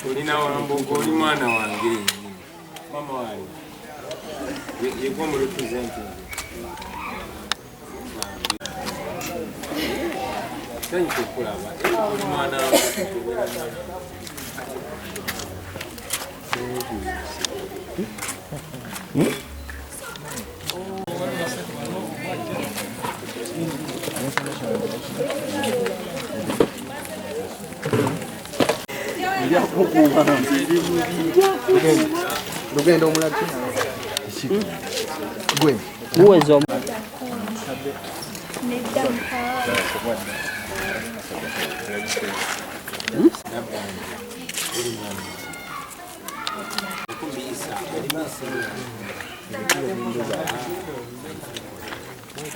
Olina wambogo, oli mwana wange, mama wange yegwa mu representing. Sanyuka okulaba oli mwana. Lugenda omulala gwe Guweza.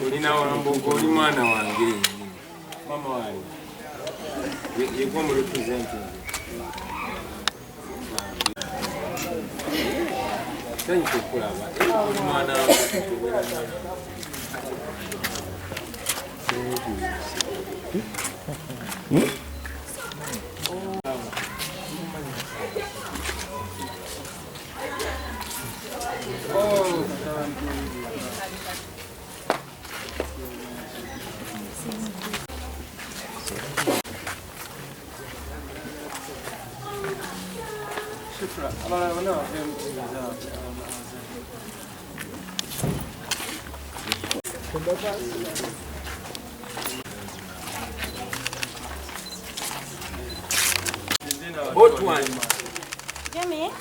Olina wambogo, oli mwana wange, mama wange yegwa mu representing. Sanyuka okulaba oli mwana. Hot one. Jimmy,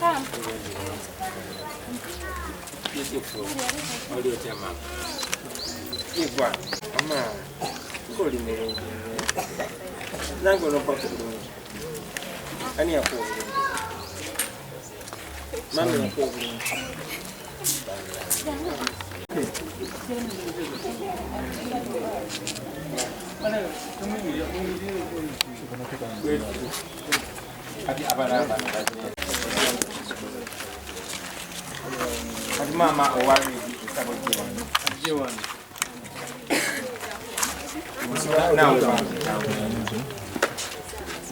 come. Beautiful. Oli otya mama? Igwa. Mama. Ng'oli mulungi nnyo. Nange onompa ku bulungi. Ani yakuwa obulungi? Mama yakuwa obulungi. Kati abalala bano bazze. Kati maama owa ekitabo gye wano. Now,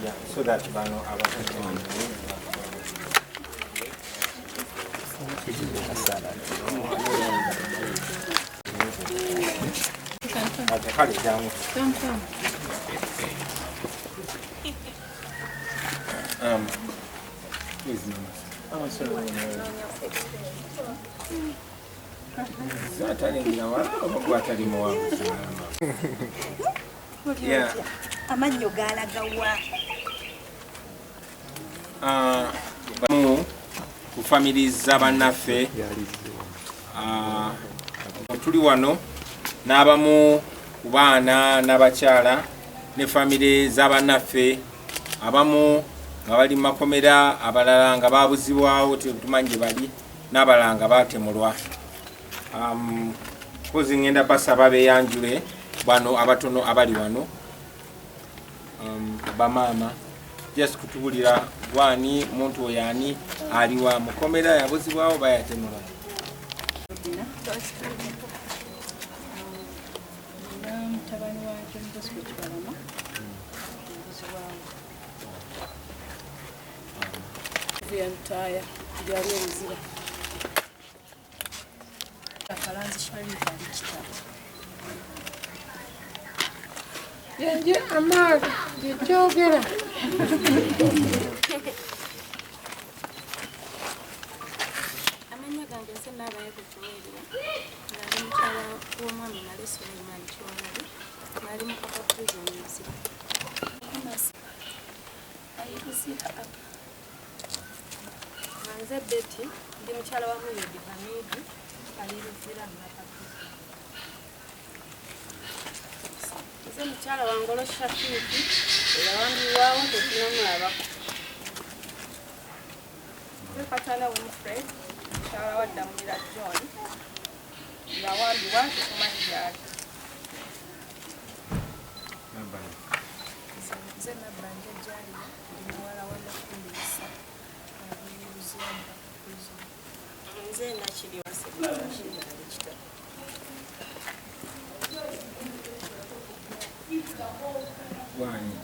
yeah, so that bano abasajja kati kale jangu. Please, mama. Atalingira wala oba gwatali muwanvu. Yeah. Amannyo galagawa? Bamu ku families z'abannaffe tuli wano n'abamu ku baana n'abakyala ne famire z'abannaffe, abamu nga bali mu makomera, abalala nga babuzibwawo, tetumanyi gye bali, n'abalala nga batemulwa. Kozi ngenda basaba beeyanjule bano abatono abali wano. Bamaama, just kutubulira gwani muntu oyo ani aliwa mukomera, yabuzibwawo, bayatemulwa. Nina mutabani wa John Bosco Kibalama obuzibwawo Lutaaya gyali ebizira. Akalanzi Sharif ali Kitabo. Yenje amaali gyekyogera. Amannya gange nze Naabayego Joweria, nga ndi mukyala w'omwami Male Suleiman Kiwalabye, ng'ali mu Papa Prison Luzira. Ali Luzira. Nze Betty, ndi mukyala wa Muyodi Hamidi, ali Luzira mu Papa Prison. Nze mukyala wa Ngolo Shafiiki, eyawambibwawo tetunnamulabako. Nze Katana Winfred, mukyala wa Ddamulira John, yawambibwa tetumanyi gy'ali. Nze Nabbanja Jalia, ndi muwala wa Makumbi Isa, ali Luzira mu Papa Prison. Nze Nakiri Wasebwa Rashid, ali Kitabo. Gwani?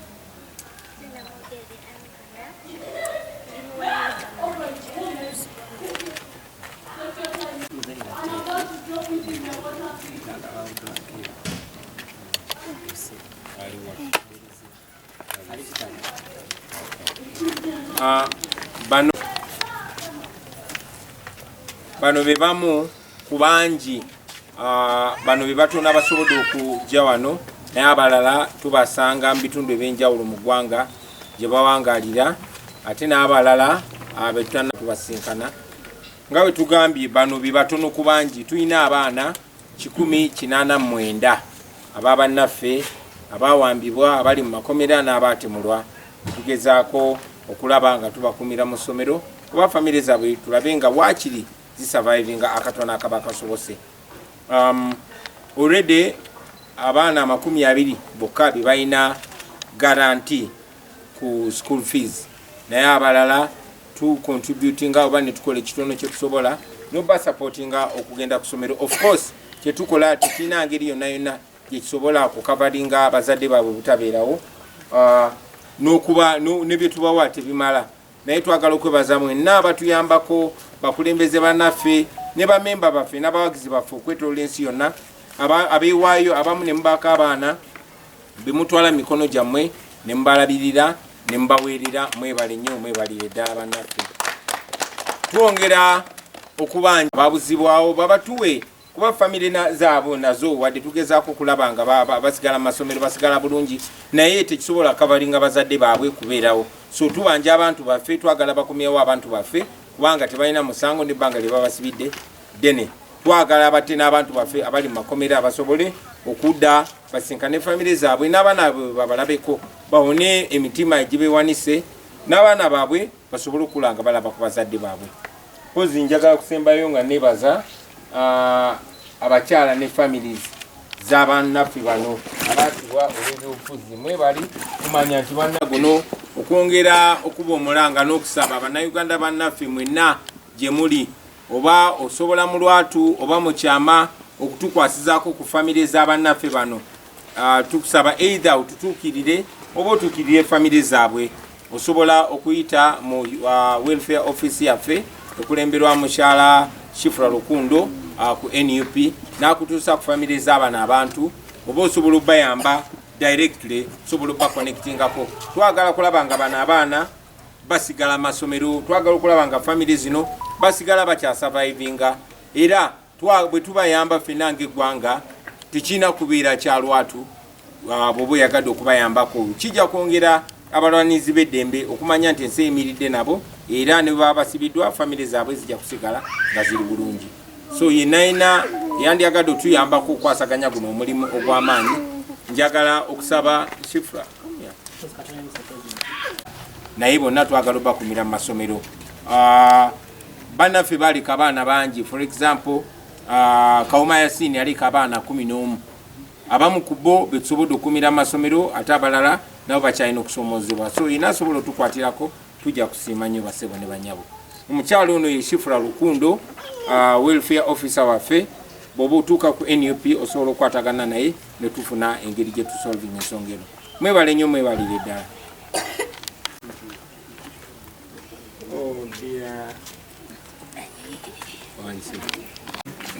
Bano be bamu ku bangi, bano be batono abasobodde okujja wano, naye abalala tubasanga mu bitundu ebyenjawulo mu ggwanga gye bawangaalira, ate n'abalala betutana tubasinkana. Nga bwe tugambye, bano be batono ku bangi. Tulina abaana 189 ab'abannaffe abawambibwa, abali mu makomera n'abaatemulwa. Tugezaako okulaba nga tubakumira mu ssomero oba famire zaabwe, tulabe nga waakiri zisurvivinga akatono akaba kasobose. Already abaana 20 bokka be balina guarantee ku school fees, naye abalala tu contributinga oba ne tukola ekitono kye tusobola nobasupportinga okugenda ku ssomero. Of course kyetukola tekirina ngeri yonna yonna gyekisobola kukavaringa abazadde baabwe butabeerawo, n'okuba ne bye tubawa tebimala, naye twagala okwebaza mwenna abatuyambako, bakulembeze bannaffe ne bamemba baffe n'abawagizi baffe okwetoloola ensi yonna abeewaayo, abamu ne mubaako abaana bemutwala mu mikono gyammwe ne mubalabirira ne mubaweerera. Mwebale nnyo, mwebalire ddala bannaffe. Twongera okubanja babuzibwawo babatuwe, kuba famire zaabwe nazo wadde tugezaako okulaba nga basigala mu masomero, basigala bulungi, naye tekisobola kavalinga bazadde baabwe kubeerawo. So tubanja abantu baffe, twagala bakomyewo abantu baffe kubanga tebalina musango n'ebbanga lye babasibidde ddene. Twagala batte n'abantu baffe abali mu makomera basobole okudda basinkane famire zaabwe n'abaana baabwe babalabeko, bawone emitima egibewanise, n'abaana baabwe basobole okula nga balaba ku bazadde baabwe. Mpozi njagala kusembayo nga nebaza abakyala ne families z'abannaffe bano abaatibwa olw'ebyobufuzi. Mwebali kumanya nti banna guno okwongera okuba omulanga n'okusaba bannayuganda bannaffe mwenna gye muli, oba osobola mu lwatu oba mu kyama okutukwasizaako ku famire z'abannaffe bano, tukusaba either otutuukirire oba otuukirire famire zaabwe. Osobola okuyita mu welfare office yaffe ekulemberwa mukyala Shifra Lukundo ku NUP n'akutuusa ku famire z'abano abantu, oba osobola obayamba directly, osobola obaconnectingako. Twagala kulaba nga bano abaana basigala masomero, twagala okulaba nga famire zino basigala bakyasurvivinga, era bwe tubayamba ffenna ng'eggwanga tekirina kubeera kya lwatu. Bw'oba oyagadde okubayambako, kijja kwongera abalwanizi b'eddembe okumanya nti ensi eyimiridde nabo, era ne baba basibiddwa famire zaabwe zijja kusigala nga ziri bulungi. So yenna yenna yandyagadde otuyambako okwasaganya guno omulimu ogw'amaanyi, njagala okusaba Shifra, naye bonna twagala obakumira mu masomero. Bannaffe baleka abaana bangi. For example, Kawuma Yasini aleka abaana 11, abamu ku bo betusobodde okukumira mu masomero, ate abalala nabo bakyalina okusomozebwa. So yina asobola otukwatirako, tujja kusiima nnyo basebo ne banyabo. Omukyalo ono ye Shifra Lukundo, welfare officer waffe. Bw'oba otuuka ku NUP osobola okukwatagana naye ne tufuna engeri gye tusolving ensonga eno. Mwebale nnyo, mwebalire ddala. Oh dear. One second.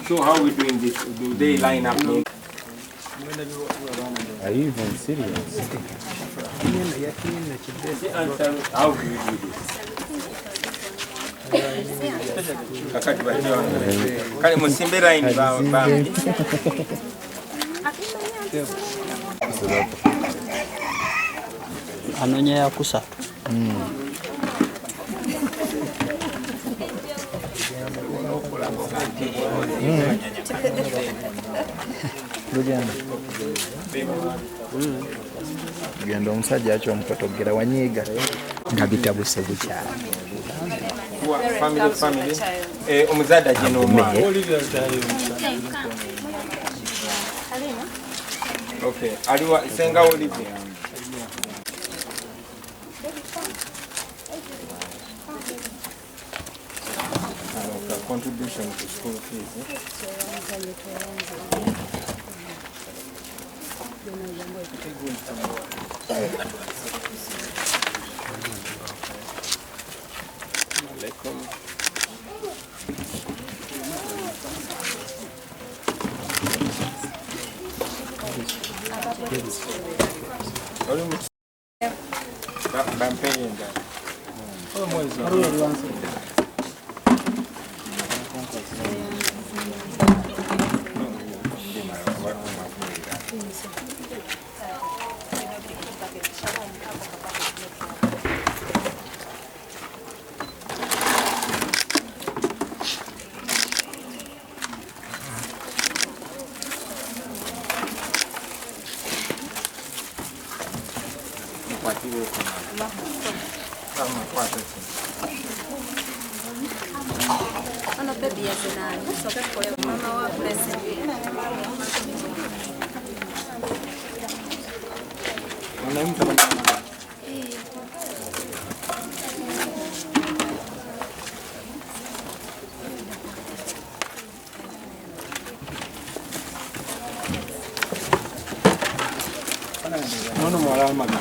So how are we doing this? Do they line up? Are you even serious? How do we do this? Kakati bajja wano. Kale musimbe line bambi. Anoonya yakusatu. Lugenda genda omusajja akyo omukotogera wanyiiga nga bitabuse bukyala. Family, family. Omuzadde ajje n'omwana. Okay, aliwa Senga Olivia? Okay, contribution to school fees. Eh? Alaikum. Ono baby yazinani soka tukole mama wa president. Nono mwala maga.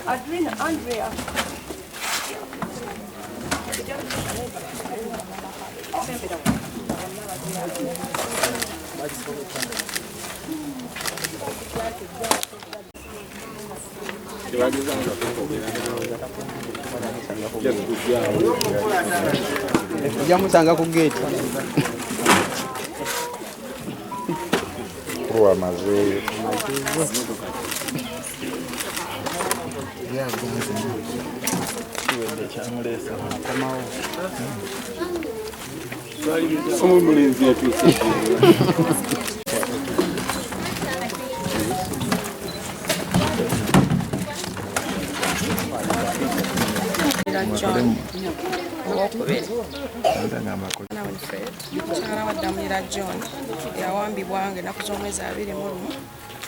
Adrina, Andrea. Ojja musanga ku gate. Amazeeyo. Omulenzi yatuuse. John owokubiri mukyala wa Ddamulira John yawambibwa nga ennaku z'omwezi 21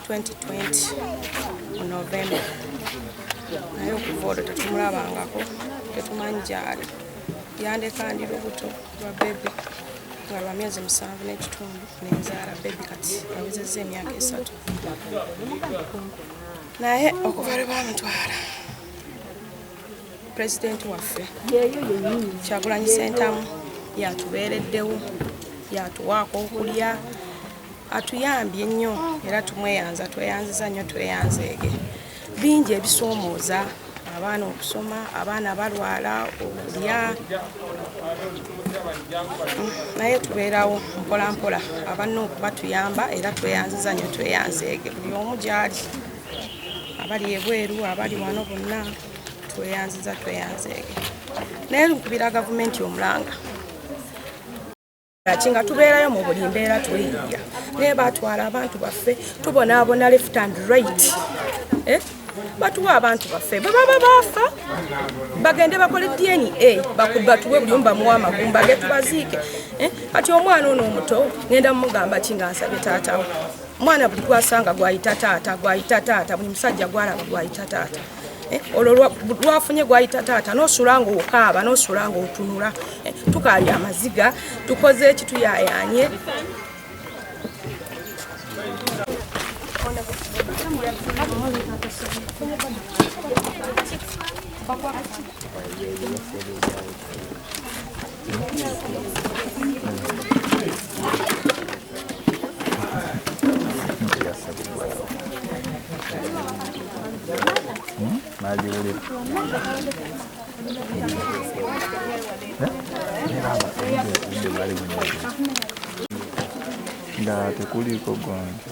2020 mu Novemba, naye okuva olwo tetumulabangako, tetumanyi gy'ali. Yandeka ndi lubuto lwa bebi nga lwa myezi 7 n'ekitundu, nenzaala bebi kati awezezza emyaka 3, naye okuva lwe baamutwala pulezidenti waffe Kyagulanyi Ssentamu yatubeereddewo, yatuwaako okulya, atuyambye nnyo era tumweyanza, tweyanziza nnyo, tweyanzeege. Bingi ebisoomooza abaana okusoma, abaana balwala, okulya, naye tubeerawo mpola mpola, abanna batuyamba era tweyanziza nnyo, tweyanzeege. Buli omu gy'ali, abali ebweru, abali wano bonna tweyanziza, tweyanzeege. Naye nkubira gavumenti omulanga nga tubeerayo mu buli mbeera tweyiiya, naye batwala abantu baffe, tubonaabona left and right. Batuwa abantu baffe, bwe baba baafa bagende bakole DNA, batuwe buli omu bamuwe amagumba ge tubaziike. Kati omwana ono omuto ngenda mumugamba ki nga nsabye taatawe? Omwana buli gwasanga gwayita taata, gwayita taata, buli musajja gwalaba gwayita taata. Olwo lwafunye gwayita taata, n'osula ng'okaaba, n'osula ng'otunula, tukaabya amaziga, tukoze eki, tuyayaanye. Nga tekuliko gonja.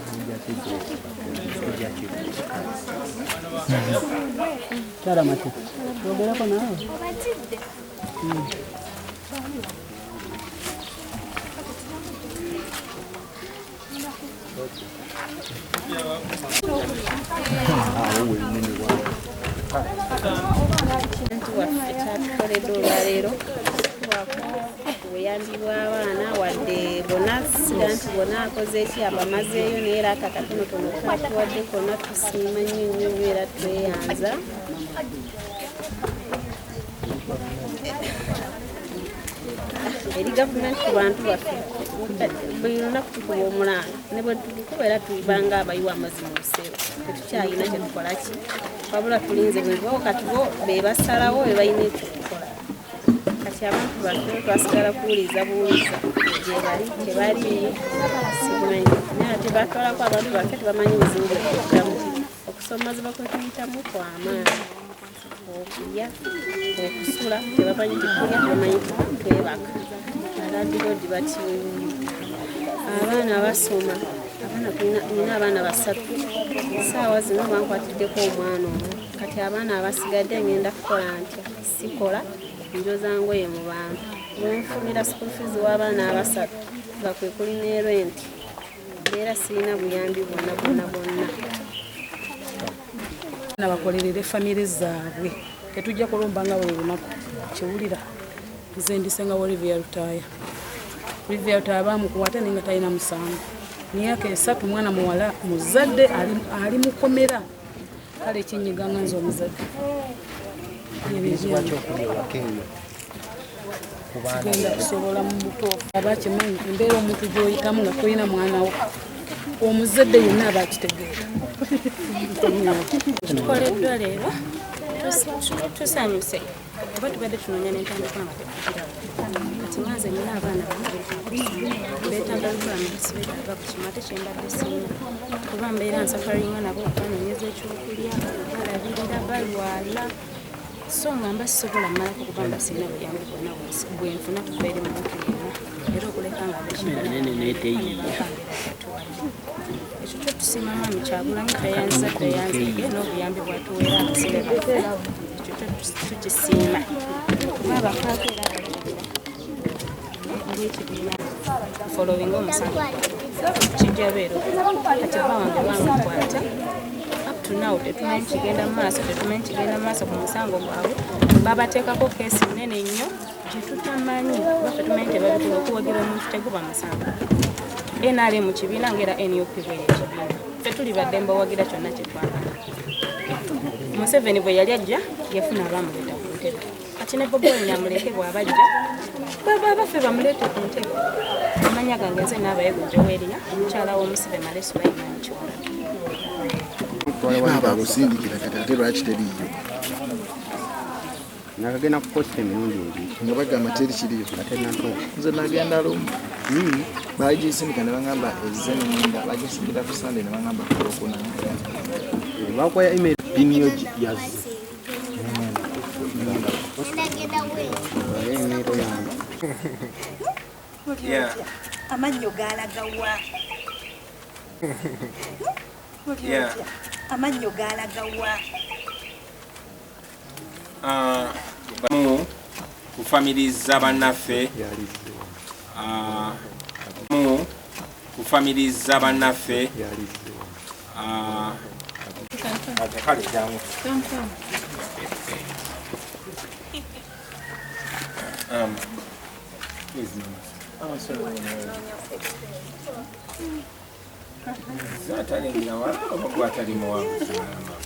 Waffe kyatukoledde olwaleero obuyambi bw'abaana wadde bonna siga nti bonna akoze eki abamazeeyo naye era aka katonotono katuwadde konna tusiima nnyo nnyo nnyo era tweyanza. Eri gavumenti ku bantu baffe buli lunaku tukuba omulanga ne bwe tugukuba era tubanga abayiwa amazzi mu lusero tetukyalina kye tukola ki wabula tulinze bwe kati bo be basalawo be balina ekyokukola. Kati abantu baffe twasigala kuwuliza buwuliza gye bali tebaliiyo simanyi naye ate batwalako abantu baffe tebamanyi buzibu bwe tuyitamu. Okusomazibwa kwe tuyitamu kw'amaanyi, okulya, okusula tebamanyi tikulya, tebamanyi twebaka, alandiroodi batiwe nnyo. Abaana basoma, abaana nina abaana 3 essaawa zino bankwatiddeko omwana omu. Kati abaana abasigadde ngenda kukola ntya? Sikola, njoza ngoye mu bantu. Bwenfunira school fees w'abaana abasatu nga kwe kuli ne rent, mbeera sirina buyambi bwonna bwonna bwonna. Bakolerere famire zaabwe, tetujja kulumba nga buli lunaku kiwulira. Nze ndisenga Olivia Lutaaya. Olivia Lutaaya baamukwata naye nga talina musango, myaka 3 mwana muwala muzadde ali mukomera. Kale ekinyiga nga nze omuzadde sigenda kusobola mu butuufu. Abakimanyi embeera omuntu gy'oyitamu nga tolina mwana wo, omuzadde yenna aba akitegeera. Tukoleddwa leero tusanyuse kuba tubadde tunoonya n'entandikwa nga tetukiraba. Kati nga nze nina abaana bana beetaaga requirements, beetaaga kusoma ate kye mbadde sirina kuba mbeera nsafaringa nabo okubanoonyeza ekyokulya, balabirira, balwala so nga mba sisobola mmalako kuba mba sirina buyambi bwonna bwe nfuna kuva eri muntu yenna era okuleka nga abekibaatuwadde. Ekyo kyo tusiima Mwami Kyagulanyi tweyanza tweyanzege n'obuyambi bwatuweera abasibe baffe, ekyo kyo tukisiima kuba abafaako era abalabirira ng'ekibiina following omusango kijja beero. Kati bba wange bamukwata up to now tetumanyi kigenda mu maaso, tetumanyi kigenda mu maaso ku musango gwabwe. Babateekako keesi nnene nnyo gye tutamanyi kuba ffe tumanyi tebabikola. Okuwagira omuntu teguba musango. NRM mu kibiina ng'era NUP bweri ekibiina, ffe tuli baddembe owagira kyonna kye twagala. Museveni bwe yali ajja yafuna abamuleeta ku ntebe, kati ne Bobi Wine amuleke bw'aba ajja baba baffe bamuleete ku ntebe. Amanya gange nze Naabayego Joweria, omukyala w'omusibe Male Sulaiman Kiwalabye. Bakusindikira kati ate lwaki teriiyo? Nakagenda ku posta emirundi 2 nga bagamba teri kiriyo. Nze nagenda lumu bagisindika ne bagamba ezze nemunda, bagisindikira ku Sunday ne bagamba ku Lwokuna. Bakwaya email pin yo yazze. Amannyo galaga wa? Amannyo galaga wa? Mu ku famiri z'abannaffe, mu ku famiri z'abannaffe, kale jangu. Atalengera wala oba gwatali muwanvu.